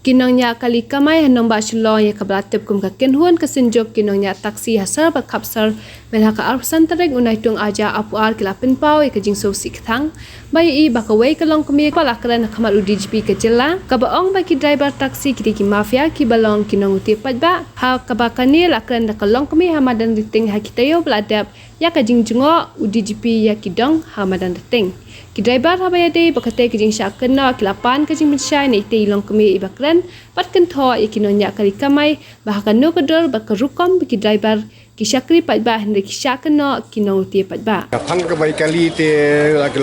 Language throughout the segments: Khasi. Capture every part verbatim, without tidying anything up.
Ki nongñiah kali kamai ha nongbah Shillong, ïa kaba la tip kum ka kynhun ka synjuk ki nongñiah taxi ha Sor bad Khapsor, mynta ka arphew san tarik u Naitung arhajar arphew ar, ki la pynpaw ïa ka jingsngewsih kthang ba ïohi ba kawei ka longkmie kaba la kren ha khmat u D G P ka jylla, kaba ong ba ki driver taxi ki dei ki mafia kiba long ki nongluti paidbah, ha kaba kane la kren da ka longkmie ha madan Riting ha ki taïew ba la dep ïa ka jingjngoh u D G P ïa ki dong ha madan Riting. Ki driver haba ïadei bad katei ka jingshah kynnoh ki la pan ka jingpynshai na itei i longkmie iba kren bad kynthoh ïa ki nongñiah kali kamai ba ha kano ka dur bad ka rukom ba ki driver ki shakri paidbah, hynrei ki shah kynnoh ki nongluti paidbah. Ka phang ka bai kali te,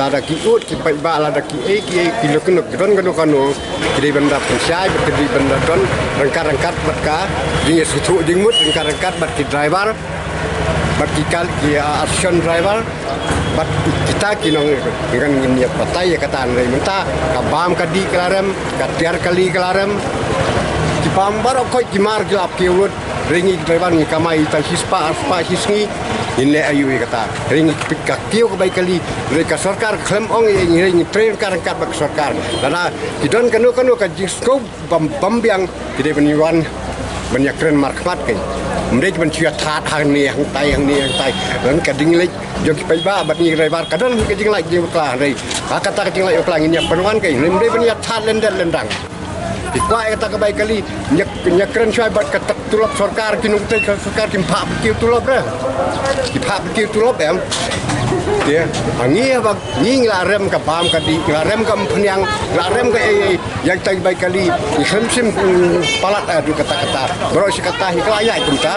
lada ki ud ki paidbah, lada ki ei ki ei, ki luk nuk don kano kano, ki dei ban da pynshai bad ki dei ban da don ryngkat ryngkat bad ka jingïasngewthuh jingmut ryngkat ryngkat bad ki driver bad ki kal ki, ah, association driver bad kita ki nong, ngan ngin ïa batai ïa kata, hynrei mynta ka bam ka dih ka la rem, ka tiar kali ka la rem, ki bam baroh khoit ki mar ki la ap kiew lut. Hynrei ngi ki driver ngi kamai tang shispah arspah shi sngi, ngin leh aïu ïa kata? Hynrei ngi peit ka kiew ka bai kali, hynrei ka sorkar ka khlem ong ei, hynrei ngi trei ryngkat ryngkat bad ka sorkar. Lada ki don kano kano ka jingsngewbha bam, bam biang, ki dei ban ïa wan ban ïa kren markhmat kein. Ym dei ban shu ïa that hangne hangtai, hangne hangtai. Don ka jingleh jong ki paidbah bad ngi driver, ka don ka jingleh jingbakla, hynrei ha kata ka jingleh bakla ngin ïa pynwan kein. Ym dei ban ïa that lyndet lyndang. Ki kwah ïa kata ka bai kali, ngi ïa, ngi ïa kren shuwa bad ka tak tulop sorkar, ki nongtrei ka sorkar kim phah bad ki tulop re. Ki phah bad ki tulop em. Te ha ngi ba ngi la rem ka bam ka dih, la rem ka umphniang, la rem ka ei ei. Ïa kata bai kali, ngi khlem shim, mm, palat, eh, haduh katta katta. Baroh shi katta hi ka la ïaid kumta.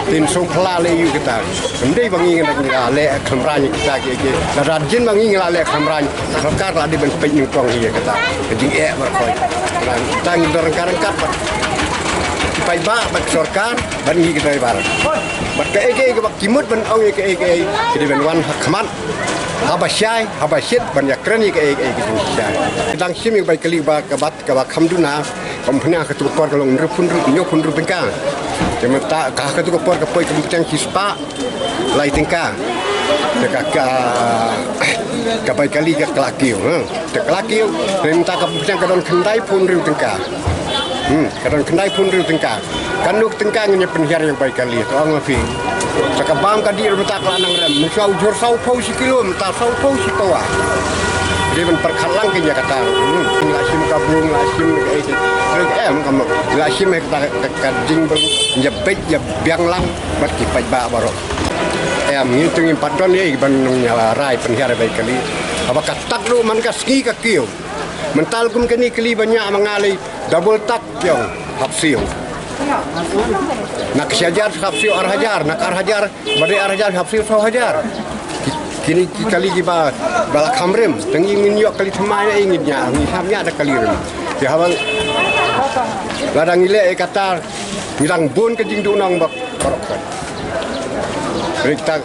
Tin shu pla leh ïa kata. Ym dei ba ngi ngi la leh khlem rang ïa kita ki, ki. Lada jin ba ngi ngi la leh khlem rang, sorkar la dei ban peit nyngkong ïa kata. Ka jingeh baroh khoit. Kita ngi don ryngkat ryngkat bad ki paidbah bad sorkar bad ngi ki driver. Bad kaei kaei kaba ki mut ban ong ïa kaei kaei, ki dei ban wan ha khmat. Haba shai, haba shit, ban ïa kren ïa kaei kaei ki jingshai. Dang shim ïa ka bai kali ba ka bat kaba kham duna, ka umphniang ha katu ka por ka long hynriewphew hynriew, hynñiewphew hynriew tyngka. Te mynta ka ha katu ka por ka poi ka umphniang shispah lai tyngka. Te ka, ka, ka bai kali ka la kiew, ha. Te ka la kiew, te mynta ka umphniang ka don khyndaiphew hynriew tyngka. Hmm, ka don khyndaiphew hynriew tyngka. Katno ka tyngka ngin ïa pynhiar ïa ka bai kali, to ong ma phi. Sa ka bam ka dih ruh mynta ka la nang rem. Mynshuwa u jhur sawphew shi kilo, mynta sawphew shi pawa. Dei ban pyrkhat lang kein ïa kata. Hmm, ngi la shim ka bru, ngi la shim kaei kaei. Em, ka mut ngi la shim ïa kata ka, ka jingbym ïa beit ïa biang lang bad ki paidbah baroh. Em, ngi tu ngim pat don ei ban nang ïa rai pynhiar ïa bai kali. Haba ka tak ruh man ka sngi ka kiew. Mynta kum kane kali ba ñiah ma nga lei double tak. Kiong, hap siew. Na ka shi hajar hap siew ar hajar, na ka ar hajar, ba dei ar hajar hap siew saw hajar. Ki, kine ki kali kiba, ba la kham rem. Tang ngi ngin ïoh kali thymmai, ngi ñiah, ngi hap ñiah da kali rem. Ki haba lada ngi leh ïa kata, ngi dang bun ka jingduhnong ba, baroh khoit. Rik tak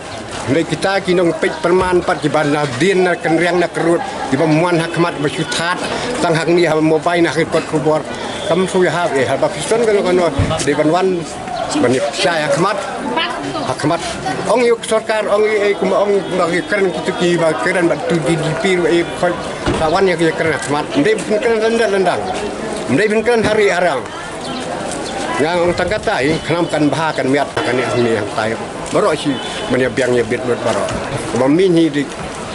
Hynrei kita ki nongpeit pyrman pat kiba na dien na kynriang na kyrut, kiba wan ha khmat ba shu that tang hangne ha mobile na ki kot khubor. Kam shu ïahap eh, haba phi don kano kano dei ban wan ban ïa shai ha khmat. Ha khmat. Ong ïa u sorkar, ong ïa, eh, kumba ong ba ki kren kitu kiba kren bad tu D G P ruh, eh, khot sa wan ïa ki kren ha khmat. Ym dei phin kren lyndet lyndang. Ym dei phin kren ha ri ha rang. Nga ong tang katta hi, khnang kan bha kan miat, kan ïa hangne hangtai. Baroh shi ban ïa biang ïa bit lut baroh. Kaba mih hi dei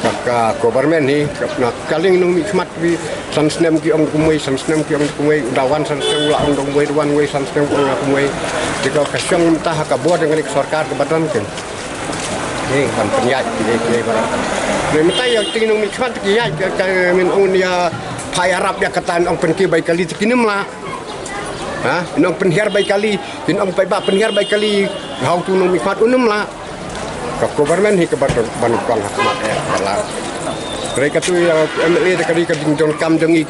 ka, ka government hi, ka, na ka liang nongmihkhmat hi, san snem ki ong kumwei, san snem ki ong kumwei, u da wan san snem u la ong kumwei, u da wan wei san snem u ong kumwei. Te ka, ka shong mynta ha ka bor jong ka sorkar kaba don kein. Hi, ban pynïaid ki, ki, ki baroh. Mynta ïa ki nongmihkhmat ki ïaid ka, ka, min ong ïa phai ïarap ïa kata ong pynki bai kali te kim lah. Ha, nong pynhiar bai kali, kin ong paidbah pynhiar bai kali, hau tu nongmihkhmat um lah. Ka government hi kaba ban kwang ha khmat eh, ba lah. Hynrei katu ïa M L A te ka dei ka jingdonkam jong ngi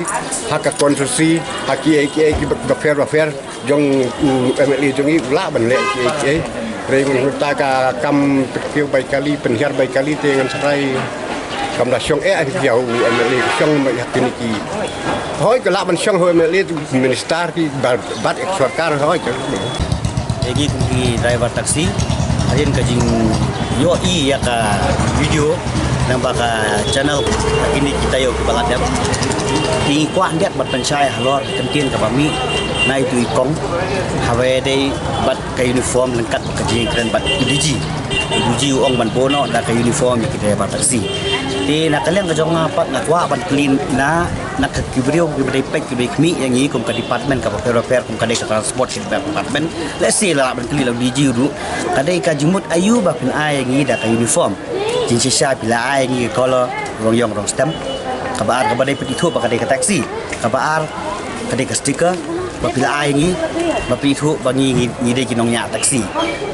ha ka constituency, ha kiei kiei kiba pher ba pher jong u M L A jong ngi u lah ban leh kiei kiei. Hynrei mynta ka kam pynkiew bai kali, pynhiar bai kali te ngan sa trai. Kam da shong eh ha ki, ïa u M L A shong ma ïa kine ki. Hooid ka lah ban shong ha u M L A, minister ki ba, bad ïa ka sorkar hooid. Ïa ngi kum ki driver taxi, hadien ka jingïohi ïa ka video naba ka channel ha kine ki taïew kiba la dep. Te ngi kwah hyndiat ban pynshai halor ka ktien kaba mih. Nai tu i kong, haba dei bad ka uniform lengkap ka jingkren bad U D G. U D G u ong ban bun noh da ka uniform ïa ki driver taxi. Te na ka liang ka jong nga pat nga kwah ban kylli na, na ka ki briew ki ba dei peit ki ba dei khmih ïa ngi kum ka department ka ba pher ba pher kum ka dei ka transport department. Let's say la ban kylli la U D G ruh. Ka dei ka jingmut aïu ba phin ai ïa ngi da ka uniform. Jingshisha phi la ai ïa ngi ka color rong ïong rong stem. Kaba ar kaba dei phi ithuh ba ka dei ka taxi. Kaba ar ka dei ka sticker ba phi la ai ïa ngi ba phi ithuh ba ngi ngi, ngi dei ki nongñiah taxi.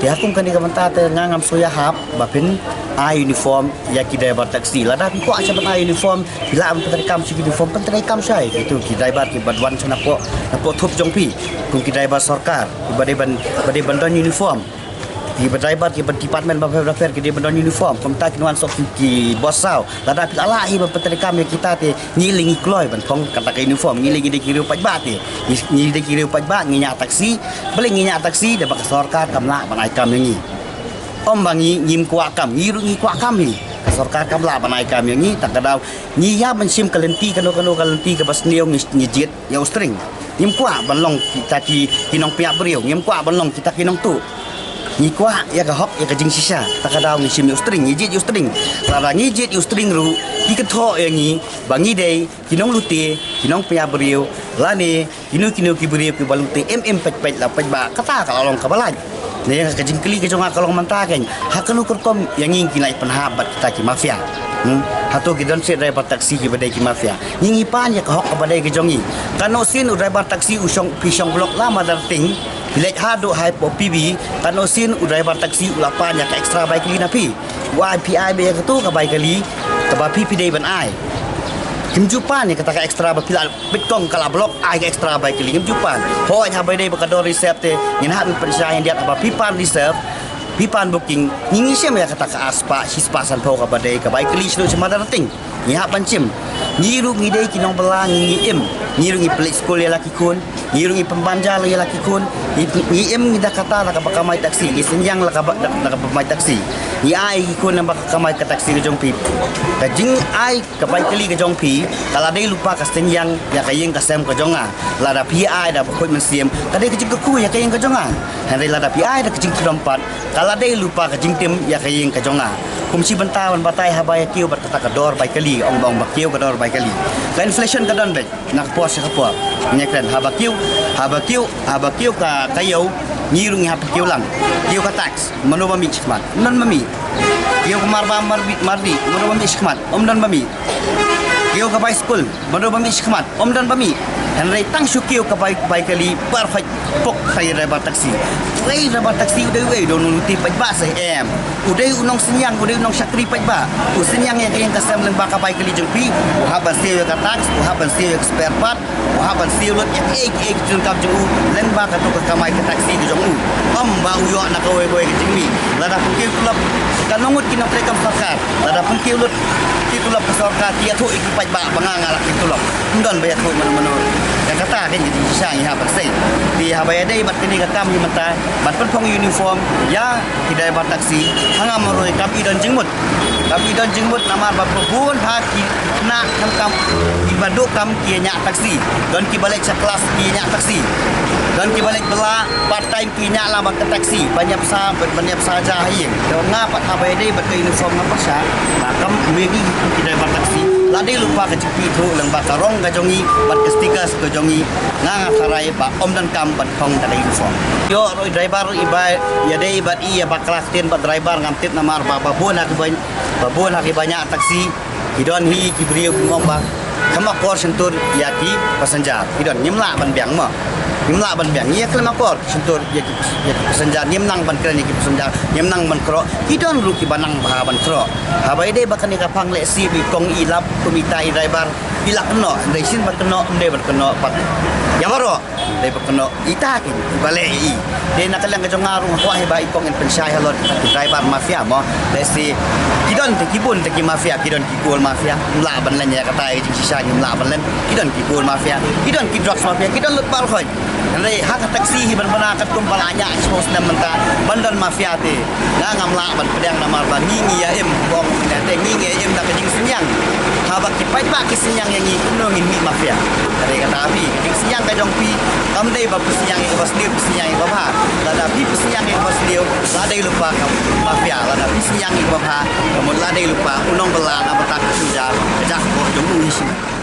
Te ha kum kane ka bynta te nga ngam sngewhap ba phin ai uniform ïa ki driver taxi. Lada phi kwah sha ban ai uniform phi la ban pyntreikam sha ki uniform pyntreikam shai. Kitu ki driver ki ba wan sha napoh napoh thup jong phi. Kum ki driver sorkar ki ba dei ban ba dei ban don uniform. Ki ba driver ki ba department ba pher ba pher ki dei ban don uniform. Kumta kin wan sok ki, ki bos saw. Lada phi la lah hi ban pyntreikam ïa kita te ngi lei ngi kloi ban phong kata ka uniform. Ngi lei ngi dei ki riew paidbah te. Ngi, ngi dei ki riew paidbah ngi ñiah taxi. Balei ngi ñiah taxi da ba ka sorkar kam lah ban ai kam ïa ngi. Ym ba ngi ngim kwah kam, ngi ruh ngi kwah kam hi. Ka sorkar kam lah ban ai kam ïa ngi, ta ka daw ngi ïa ban shim ka lynti kano kano ka lynti ka ba sniew ngi, ngi jied ïa u string. Ngim kwah ban long kita ki, ki nongpynïap briew, ngim kwah ban long kita ki nongtuh. Ngi kwah ïa ka hok ïa ka jingshisha, ta ka daw ngi shim ïa u string, ngi jied ïa u string. Lada ngi jied ïa u string ruh ki kynthoh ïa ngi ba ngi dei ki nonglute, ki nongpynïap briew, lane kino kino ki briew ki ba lute em em peit peit la paidbah, kata ka la long ka ba lait. Ne ka jingkylli ka jong nga ka long mynta kein, ha kano ka rukom ïa ngi ki la ïa pynhap bad kita ki mafia. Hmm? Hato ki don seh driver taxi ki ba dei ki mafia? Ngi ngi pan ïa ka hok ka ba dei ka jong ngi. Kano sien u driver taxi u shong, phi shong block la Mother Ting, phi leit haduh ha P B, kano sien u driver taxi u la pan ïa ka extra bai kali na phi. Wai phi ai ba ïa katu ka bai kali ka ba phi phi dei ban ai. Kim ju pan ïa kata ka extra ba phi la peit kong ka la block ai ka extra bai kali, kim ju pan. Hooid haba dei ba ka dor reserve te ngin hap ban pynshai hyndiat haba phi pan reserve, phi pan booking, ngi ngi shim ïa kata ka ar spah shi spah san phew ka ba dei ka bai kali shuh sha Mother Ting. Ngi hap ban shim. Ngi ruh ngi dei ki nongbylla ngi ngi im. Ngi ruh ngi pynleit skul ïa la ki khun. Ngi ruh ngi pynbam ja la ïa la ki khun. Ngi, ngi im ngi da kata da kaba kamai taxi. Ngi synñiang la kaba da, da kaba mai taxi. Ngi ai ki khun naba ka kamai ka taxi ka jong phi. Ka jingai ka bai kali ka jong phi ka la dei lypa ka synñiang ïa ka ïing ka sem ka jong nga. Lada phi ai da ba khuid mynsiem ka dei ka jingkyrkhu ïa ka ïing ka jong nga. Hynrei lada phi ai da ka jingkyrkhu pat ka la dei lypa ka jingtim ïa ka ïing ka jong nga. Kum shi bynta ban batai haba ïa kiew bad kata ka dor bai kali, ong ba ong ba kiew ka dor bai kali. Ka inflation ka don beit na ka por sha ka por. Ngi kren haba kiew, haba kiew, haba kiew ka, ka ïew, ngi ruh ngi hap kiew lang. Kiew ka tax, mano ba mih shakhmat? Ym don ba mih. Kiew ka marbam marbi, mardi, mano ba mih shakhmat? Ym don ba mih. Kiew ka bai skul, mano ba mih shakhmat? Ym don ba mih. Hynrei tang shu kiew ka bai, bai kali, bar khoi pok ka ïa driver taxi. Wei driver taxi u dei wei, u dei u nongluti paidbah seh em. U dei u nongsynñiang, u dei u nongshakri paidbah. U synñiang ïa ka ïing ka sem lyngba ka bai kali jong phi. U hap ban siew ïa ka tax, u hap ban siew ïa ka spare part, u hap ban siew lut ïa kiei kiei ki jingkam jong u lyngba katu ka kamai ka taxi ka jong u. Ym ba u ïoh na kawei kawei ka jingmih. Lada phi kiew tulop, ka nongut ki nongtrei kam sorkar. Lada phi kiew lut ki tulop ka sorkar, ki ïathuh ïa ki paidbah ba nga nga la kiew tulop. Ym don ba ïathuh mano mano. Ïa kata kein ka jingshisha ngi hap ban sei. Te haba ïadei bad kane ka kam hi mynta ban pynphong uniform ïa ki driver taxi, ha nga marwei kam i don jingmut. Kam i don jingmut namar ba bun ha ki khynnah khamtam ki ba duh kam ki ñiah taxi. Don ki ba leit sha klas ki ñiah taxi. Don ki ba leit bylla part time ki ñiah lang bad ka taxi ban ïap sa, ban ïap sa ja ha ïing. Te nga pat haba ïadei bad ka uniform nga pyrshah ba kam ïa ngi ki driver taxi la dei lypa ka jingpynithuh lyngba ka rong ka jong ngi bad ka stickers ka jong ngi. Nga nga tharai ba ym donkam ban phong da ka uniform. Ïoh ruh i driver i ba ïadei bad i ïa bakla ktien bad driver ngam tip namar ba ba bun ha ki ba, ba bun ha ki ba ñiah taxi. Ki don hi ki briew ki ong ba khlem akor shyntur ïa ki passenger. Ki don, ngim lah ban biang mo. Ngim lah ban biang. Ïa khlem akor shyntur ïa ki, ïa ki passenger. Ngim nang ban kren ïa ki passenger. Ngim nang ban khroh. Ki don ruh ki ba nang bha ban khroh. Haba ïadei ba kane ka phang lehse ba i kong i lap kum ita i driver i la kynnoh. Hynrei shisien ba kynnoh ym dei ban kynnoh pat ïa baroh. Dei ba kynnoh ita ki ba leh ïa i. Dei na ka liang ka jong nga ruh nga kwah hi ba i kong in pynshai halor kita ki driver mafia mo. Lehse ki don te ki bun te ki mafia, ki don ki coal mafia. Ym lah ban len ïa kata i jingshisha, ngim lah ban len. Ki don ki coal mafia, ki don ki drugs mafia, ki don lut baroh. Hynrei ha ka taxi hi ban bana katkum ba la ñiah shiphew snem mynta ban don mafia te. Nga ngam lah ban pdiang namar ba ngi ngi ïa im, bong mynta te ngi ngi ïa im da ka jingsniang. Haba ki paidbah ki sniang ïa ngi kumno ngin mih mafia. Hynrei kata phi, ka jingsniang ka jong phi kam dei ba phi sniang ïa kaba sniew, phi sniang ïa kaba bha. Lada phi phi sniang ïa kaba sniew, la dei lypa ka mafia. Lada phi sniang ïa kaba bha, ka mut la dei lypa u nongbylla na bynta ka shu ja, ka jakbok jong u hi shu.